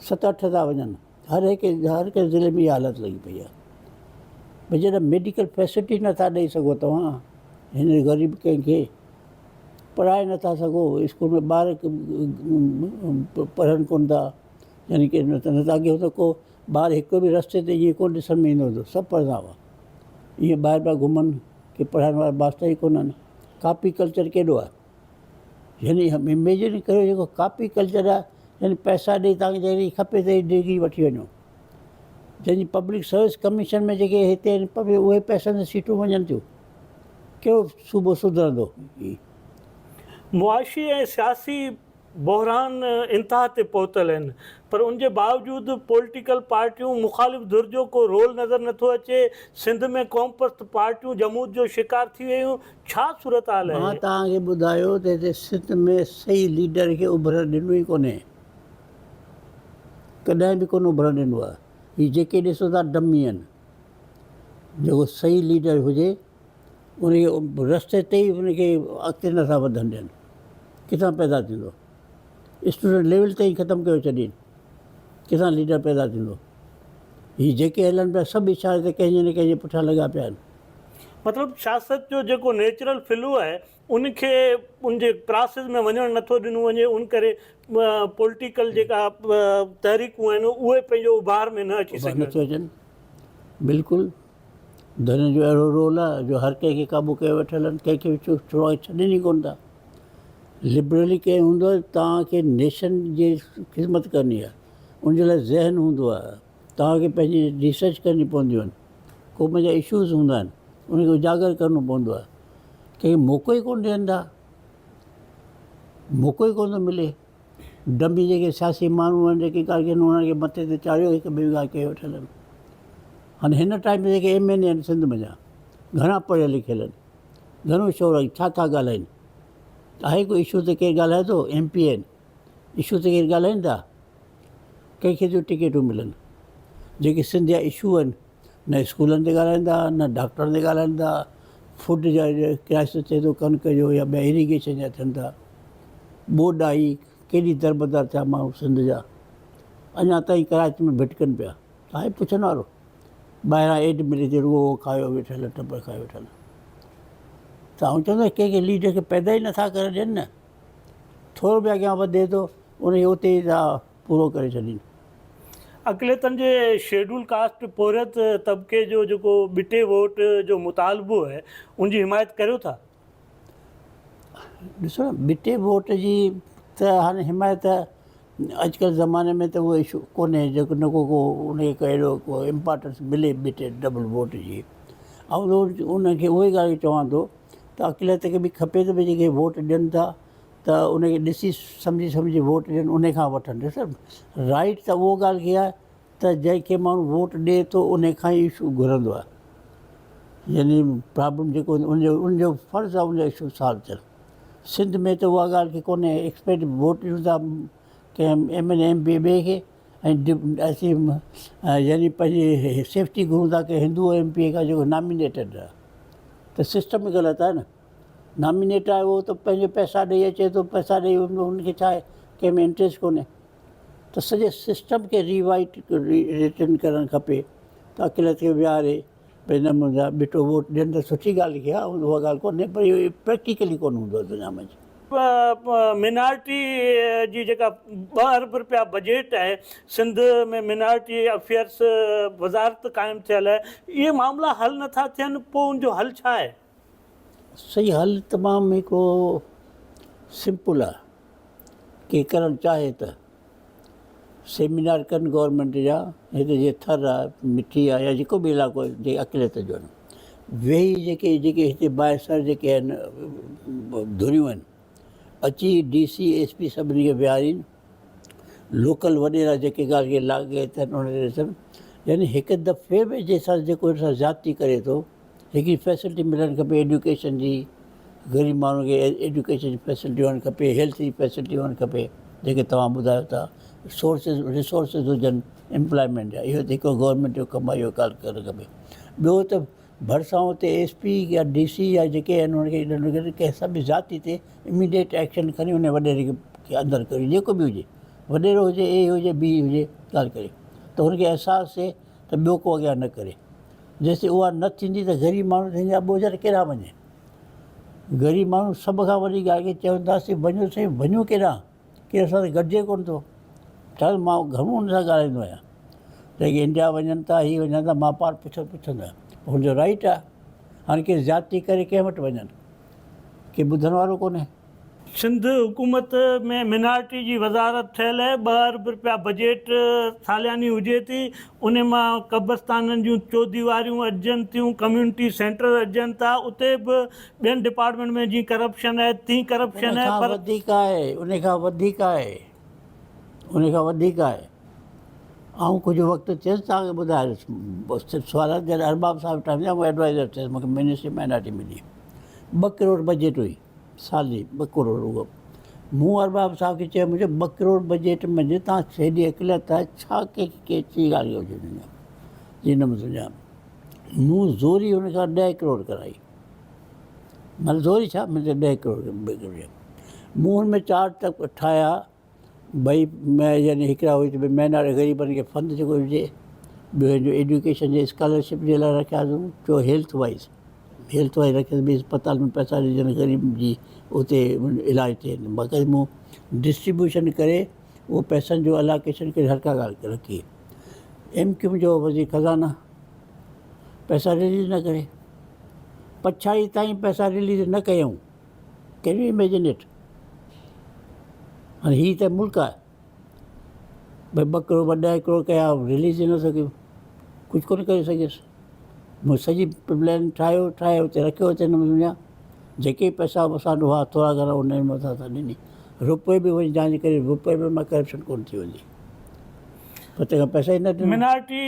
ست اٺ ٿا وڃن هر هڪ هر ڪنهن ضلعي ۾ اها حالت لڳي پئي آهي ڀئي جڏهن ميڊيڪل فيسلٽي نٿا ڏئي سگهو توهان هن غريب ڪنهن کي پڙهائي نٿا سگهو اسڪول ۾ ٻار پڙهن ڪونه ٿا يعني ڪي نه ته اڳي هوندو ڪو ٻار هڪ به رستي تي ائين ڪونه ڏسڻ ۾ ايندو هوندو سڀ پڙهندا هئا ائين ٻاهر پيا گهمن ڪي پڙهائڻ وارا ماستر ئي ڪونهن ڪاپي ڪلچر ڪيڏو آهي يعني اميجن ڪريو جيڪو ڪاپي ڪلچر آهي يعني پئسا ڏئي توهان کي جهڙي کپي تهڙي ڊگري وٺي وڃو جنهن جي پبلڪ سروس ڪميشن ۾ جيڪي هتي آهن اهي پئسن تي سيٽون وڃن ٿيون ڪهڙو صوبو سڌرندو. معاشي ۽ سياسي بحران انتها تي پهتل آهن پر ان جي باوجود پوليٽيڪل پارٽيون مخالف ڌر جو ڪو رول نظر نٿو اچي، سنڌ ۾ قومپرست پارٽيون جمود جو شڪار ٿي ويون، ڇا صورتحال مان آهي؟ توهان کي ٻڌايو ته هتي سنڌ ۾ صحيح ليڊر کي اڀرڻ ڏنو ئي ڪونهي، ڪڏهن به ڪونه اڀرڻ ڏنو آهي، هي جيڪي ڏسو ٿا ڊمي آهن، جيڪو صحيح ليڊر هجي ان کي رستي تي ئي ان کي اڳتي نٿا وڌڻ ڏين، ڪٿان پيدا ٿيندو؟ اسٽوڊنٽ ليول تي ئي ختم ڪيو ڇڏين، ڪٿان ليڊر پيدا ٿيندو؟ هي جيڪي هلن پيا سڀ اشاري تي ڪنهن جي نه ڪنهن جي پٺيان لڳا پيا آهن. مطلب سياست جو جيڪو نيچرل فلو آهي ان کي ان جي پراسيس ۾ وڃڻ نٿو ڏنو وڃي ان ڪري پوليٽيڪل جيڪا تحريڪون آهن اهي پنهنجو اڀار ۾ نه اچي سگهيون آهن. نٿيون اچن بلڪل ڌرين جو اهڙو رول آهي جو هر ڪنهن کي قابو ڪيو ويٺل آهن ڪنهن کي به ڇڙوائي ڇڏين ئي ڪونه ٿا لبرلي ڪئين هوندو آهي توهان کي نيشن جي خدمت ڪرڻي آهي ان جي لاء ذهن هوندو آهي توهان کي پنهنجي ريسرچ ڪرڻي پونديون آهن قوم جا اشوز هوندا آهن ان کي اجاگر ڪرڻو پوندو آهي ڪنهن کي موقعو ئي ڪونه ڏين ٿا موقعو ئي ڪونه ٿو ملي ڊمي جيڪي سياسي ماڻهو آهن جيڪي ڳالهه ڪن انهن کي مٿي تي چاڙهيو هڪ ٻئي ڳالهه ڪيو ويٺل آهن هاڻي هن ٽائيم تي جيڪي ايم اين اي آهن سنڌ منجهان گهڻا پڙهيل لکيل آهن گهڻو شعور آهي ڇا ٿا ڳالهائين آهي ڪو اشو تي ڪير ڳالهائي ٿو ايم پي آهن اشو تي ڪير ڳالهائين ٿا ڪنهن کي ٿيون ٽڪيٽون ملن جيڪي سنڌ جا اشو آهن نه اسڪولن تي ڳالهائين ٿا نه ڊاڪٽرن تي ڳالهائين ٿا فوڊ جا ڪرائسس ٿئي ٿو ڪڻڪ جو يا ٻيا اريگيشن جا ٿين ٿا ٻوڏ آئي ڪيڏي دربدر ٿيا ماڻهو سنڌ جا اڃا تائين ڪراچي ۾ ڀٽڪن پيا آهي پڇڻ وارو ٻاهران ايڊ ملي ٿي رڳو اهو کايو ويٺل ٽٻر کايو ويٺل ته آئون چوندس ڪنهن کي ليڊر کي پيدا ئي نٿا ڪري ڏين نه ٿورو به اڳيان وڌي ٿو ان کي اتي ئي ٿا پورو ڪري ڇڏين. اقليتن جي شيڊول ڪاسٽ پورهيت طبقي جو جيڪو ٻٽي ووٽ جو مطالبو آهي ان جي حمايت ڪريو ٿا؟ ڏسو نه ٻٽي ووٽ جي ته هاڻي حمايت اڄڪلهه زماني ۾ ته اهو اشو ڪونهي جيڪو نه ڪو ڪو ان کي اهڙو ڪو امپارٽنس ملي ٻٽي ڊبل ووٽ جي آئون ان کي اهو ئي ڳالهه چوان ٿو ته اقليت کي به کپي ته ڀئي جيڪي ووٽ ڏين ٿا ته ان کي ڏسي سمجهي سمجهي ووٽ ڏين ان کان وٺن ڏس رائيٽ ته اهو ڳالهه کي آهي ته جنهن کي ماڻهو ووٽ ڏي ٿو ان کان ئي اشو گهرندو آهي يعني پرابلم جيڪو ان جو ان جو فرض آهي ان جا اشو سالو ٿين سنڌ ۾ ته اها ڳالهه کي ڪونهي ايڪسپيڪٽ ووٽ ڏيون ٿا ڪنهن ايم اين ايم پي ٻئي کي ۽ اسين يعني پنهنجي سيفٽي گهرون ٿا ڪي هندو ايم پي اي کان جيڪو نامينيٽيڊ آهي ته سسٽم ئي غلط آهي نه نامينيٽ آهي اهو ته پنهنجو پئسا ڏئي اچي ٿو پئسا ڏئي ان کي ڇا آهي ڪنهن ۾ انٽريسٽ ڪونهي ته سڄي سسٽم کي ري وائيٽ ريٽن ڪرڻ کپي ته اقليت کي ويهاري ڀئي نه منهنجا ٻٽو ووٽ ڏين ته سٺي ڳالهه کي آهي اها ڳالهه ڪونهي پر اهو پريڪٽيڪلي ڪونه هوندو آهي دنيا ۾. مينارٽي جي جيڪا ٻه ارب رپيا بجيٽ آهي سنڌ ۾ مينارٽي افيئرس وزارت قائم ٿيل آهي اهي معاملا حل نٿا ٿين پوء ان جو حل ڇا آهي؟ صحيح حل تمام هڪڙو سمپل آهي ڪي ڪرڻ چاهي ته سيمينار ڪن گورنمينٽ جا هتي جي ٿر آ مٺي آ يا جيڪو به علائقو آ جي اقليت جو آهن ويهي جيڪي جيڪي هتي بااثر جيڪي آهن ڌريون آهن اچي ڊي سي ايس پي سڀني کي ويهارين لوڪل وڏيرا جيڪي ڳالهه کي لاڳيت آهن ان کي ڏسن يعني هڪ دفعي به جنهن سان جيڪو هن سان زيادتي ڪري ٿو هڪڙي فيسلٽي ملڻ کپي ايڊيوڪيشن جي غريب ماڻهن کي ايڊيوڪيشن جي فيسلٽي هئڻ کپي هيلٿ جي فيسلٽي هئڻ کپي جيڪي توهان ٻڌايو ٿا سورسز ريسورسز هجن امپلائمينٽ جا اهو ته هڪ گورنمينٽ جو ڪم آهي اهو ڳالهه ڪرڻ کپي ٻيو ته ڀرسان اتي ايس پي يا ڊي سي يا جيڪي آهن انهن کي ڏنڊ ڪري ڪنهن سان به ذاتي تي اميڊيٽ ايڪشن کڻي ان وڏيري کي اندر ڪري جيڪو به هجي وڏيرو هجي اي هجي بي هجي ڳالهه ڪري ته هن کي احساس ٿئي ته ٻيو ڪو اڳيان نه ڪري جيسين اها نه ٿيندي ته غريب ماڻهو ته هن جا ٻوجهر ڪيڏانهن وڃي؟ غريب ماڻهو سڀ کان وڏي ڳالهه کي چونداسين وڃو سائين وڃون ڪيڏانهن؟ ڪير اسان سان گڏجي ڪونه ٿو. ڇا ته مان گهڻو هن سان ڳالهائيندو آهيان. جيڪي انڊيا وڃن ٿا هي وڃن ٿا مان پاڻ پڇ پڇندو آهيان. هن جو رائيٽ آهي. هاڻي ڪير زيادتي ڪري ڪنهن وٽ وڃن؟ ڪير ٻڌڻ وارو ڪونهي. سنڌ حڪومت ۾ مينارٽي جي وزارت ٺهيل آهي، ٻه ارب رپيا بجيٽ سالياني هجي ٿي، ان مان قبرستانن جون چوديواريون اڏجن ٿيون، ڪميونٽي سينٽر اڏجن ٿا، اتي به ٻين ڊپارٽمينٽ ۾ جيئن ڪرپشن آهي تيئن ڪرپشن ان آهي کان پر. وڌيڪ آهي، ان کان وڌيڪ آهي، ان کان وڌيڪ آهي. آئون ڪجهه وقت ٿيس توهان کي ٻڌايس سوال جڏهن ارباب صاحب ٽائيم جا آئون ايڊوائزر ٿيس مون کي منسٽري مائنارٽي ملي ٻه ڪروڙ بجيٽ هئي. سال جي ٻه ڪروڙ رڳو. مون ارباب صاحب کي چيو منهنجو ٻه ڪروڙ بجيٽ منجهه تان هيڏي اقليت آهي ڇا ڪنهن کي ڪيتري ڳالهه ڪيو ڇڏيندا جي نه سمجهان مون زوري هن کان ڏهه ڪروڙ ڪرائي مطلب زوري ڇا منهنجي ڏهه ڪروڙ مون هن ۾ چارٽ ٺاهيا ٻئي يعني هڪڙا هئي ته ڀئي مهناري غريبن کي فند جيڪو هجي ٻيو هن جو ايڊيوڪيشن جي اسڪالرشپ جي لاء رکياسون ٽيو هيلٿ وائز هيلٿ وائز رکيس ڀئي اسپتال ۾ پئسا ڏجن غريب جي اتي علاج ٿئي باقي مون ڊسٽريبيوشن ڪري اهو پئسن جو الاڪيشن ڪري هر ڪا ڳالهه رکي ايم ڪيو جو وزير خزانه پئسا رليز نه ڪري پڇاڙي تائين پئسا رليز نه ڪيائون Can you imagine it? هاڻي هي ته ملڪ آهي ڀئي ٻه ڪروڙ ٻه ڏهه ڪروڙ ڪيا رليز ئي نه سگهيو ڪجهه ڪونه ڪري سگهيس مون سڄي پلان ٺاهيو ٺاهي اتي رکيو اتي نه سمجھا جيڪي پئسا اسان وٽ هئا ٿورا گهڻا ان مٿان اسان ڏني روپئي به وڃي جانچ ڪري روپئي به مان ڪرپشن ڪونه ٿي وڃي پر تنهن کان پئسا ئي نه ڏنا. مينارٽي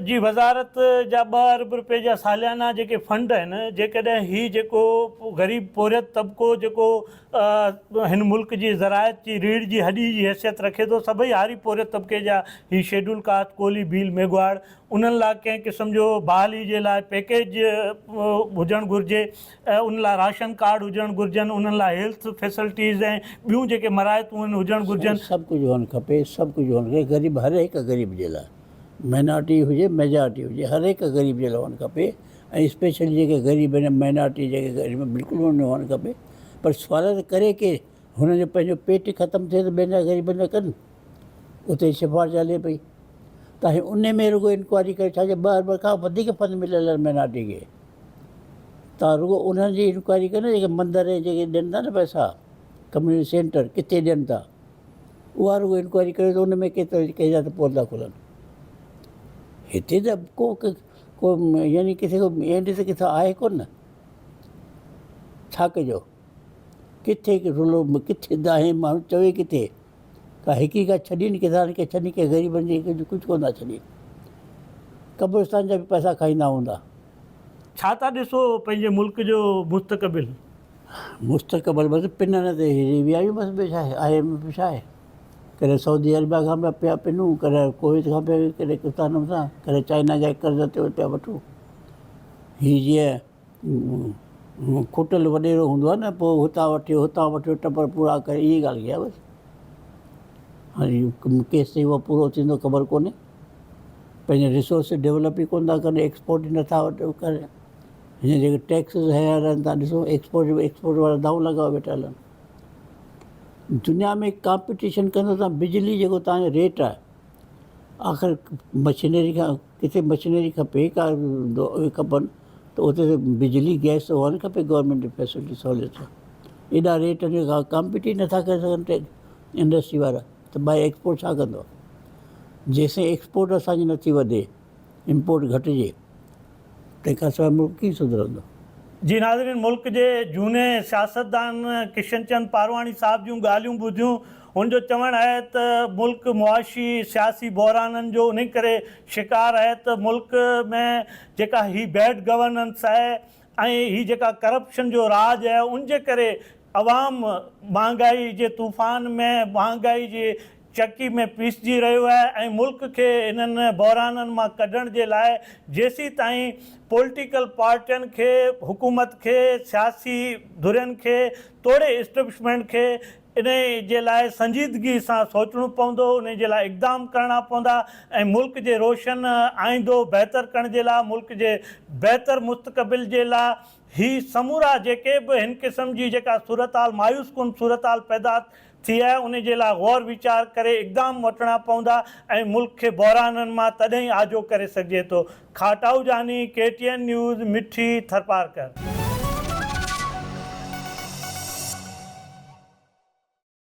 جي وزارت جا ٻه ارب رپئي جا ساليانا جيڪي فنڊ آهن جيڪڏهن هي جيڪو غريب پورهيت طبقو جيڪو هن ملڪ جي زراعت جي ريڙهه جي هڏي جي حيثيت رکي ٿو سڀئي هاري پورهيت طبقي جا هي شيڊول ڪاسٽ ڪولهي ڀيل ميگهواڙ انهن لاء ڪنهن قسم جو بحالي جي لاء پيڪيج هجڻ گهرجي ۽ ان لاء راشن ڪارڊ هجڻ گهرجن، انهن لاء هيلٿ فيسلٽيز ۽ ٻيون جيڪي مراعتون آهن هجڻ گهرجن. سائين سڀ ڪجهه هئڻ کپي سڀ ڪجهه هئڻ کپي غريب هر هڪ غريب جي لاء مينارٽي هجي ميجارٽي هجي هر هڪ غريب جي لاء هئڻ کپي ۽ اسپيشلي جيڪي غريب آهن مينارٽي جيڪي غريب آهن بلڪل انهن جو هئڻ کپي پر سوال ته ڪري ڪير هنن جو پنهنجو پيٽ ختم ٿئي ته ٻين جا غريبن جا ڪن اتي سفارش هلي پئي ته ان ۾ رڳو انڪوائري ڪري ڇا جي ٻه ارب کان وڌيڪ فنڊ مليل آهن مينارٽي کي توهان رڳو انهن جي انڪوائري ڪيو نه جيڪي مندر ۽ جيڪي ڏين ٿا نه پئسا ڪميونٽي سينٽر ڪٿي ڏين ٿا اها رڳو انڪوائري ڪريو ته ان ۾ ڪيترا ڪنهن جا ته پول ٿا کلن هتي ته ڪو ڪو يعني ڪٿي ڪو اينڊ ته ڪٿي آهي ڪونه نه ڇا ڪجو ڪٿي رلو ڪٿي دانهين ماڻهو چوي ڪٿي ڪا هڪ ڪا ڇڏين ڪٿان ڪي ڇڏين ڪي غريبن جي ڪجهه ڪونه ٿا ڇڏين قبرستان جا به پئسا کائيندا هوندا. ڇا ٿا ڏسو پنهنجي ملڪ جو مستقبل؟ مستقبل بس پنڻ تي هري ويا آهيون بس ٻيو ڇا آهي I M F ڇا آهي؟ ڪڏهن سعودي عربيا کان پيا پيا پنون، ڪڏهن ڪويت کان پيا، ڪڏهن ڪستانن سان، ڪڏهن چائنا جا قرض تي پيا وٺون. هي جيئن کٽل وڏيرو هوندو آهي نه، پوء هتان وٺيو هتان وٺيو ٽپر پورا ڪري اهي ڳالهه ڪئي آهي بس. هاڻي ڪيستائين اهو پورو ٿيندو خبر ڪونهي. پنهنجا ريسورس ڊولپ ئي ڪونه ٿا ڪن، ايڪسپورٽ ئي نٿا ڪرن. هينئر جيڪي ٽيڪسز هنيا رهن ٿا ڏسو ايڪسپورٽ ايڪسپورٽ وارا دائون لڳايو ويٺا هلن. دنيا ۾ ڪامپيٽيشن ڪندو ته بجلي جيڪو تان جو ريٽ آهي آخر مشينري کان ڪٿي مشينري کپي ڪا اهي کپن ته اتي ته بجلي گئس ته هئڻ کپي گورنمينٽ جي فيسلٽي سهوليت سان ايڏا ريٽ آهن ڪامپيٽ ئي نٿا ڪري سگهن انڊسٽري وارا ته ٻاهر ايڪسپورٽ ڇا ڪندو جيسين ايڪسپورٽ اسانجي نٿي وڌي امپورٽ گهٽجي تنهن کان سواء ملڪ ڪيئن سڌرندو؟ جي ناظرين ملڪ جي جهوني سياستدان ڪشن چند پارواڻي صاحب جون ڳالهيون ٻڌيون هن جو چوڻ آهي ته ملڪ معاشي سياسي بحرانن جو انهي ڪري شڪار آهي ته ملڪ ۾ جيڪا هي بيڊ گورننس آهي ۽ هي جيڪا ڪرپشن جو راڄ آهي ان جي ڪري عوام مهانگائي جي طوفان ۾ مهانگائي جي چڪي ۾ پيسجي رهيو آهي ۽ ملڪ کي انهن بحرانن مان ڪڍڻ جي لاء جيسيتائين پوليٽيڪل پارٽين کي، حڪومت کي، سياسي ڌرين کي توڙي اسٽيبلشمينٽ کي انهي جي لاء سنجيدگي سان سوچڻو پوندو، انهي جي لاء اقدام ڪرڻا پوندا ۽ ملڪ جي روشن آئيندو بهتر ڪرڻ جي لاء ملڪ جي بهتر مستقبل جي لاء هي سمورا جيڪي به هن قسم جي جيڪا صورتحال مايوس ڪن صورتحال پيدا ٿي آهي ان جي لاء غور ويچار ڪري اقدام وٺڻا پوندا ۽ ملڪ کي بحرانن مان تڏهن ئي آجو ڪري سگهجي ٿو. Khatau Jani, K T N news, Mithi, Tharparkar.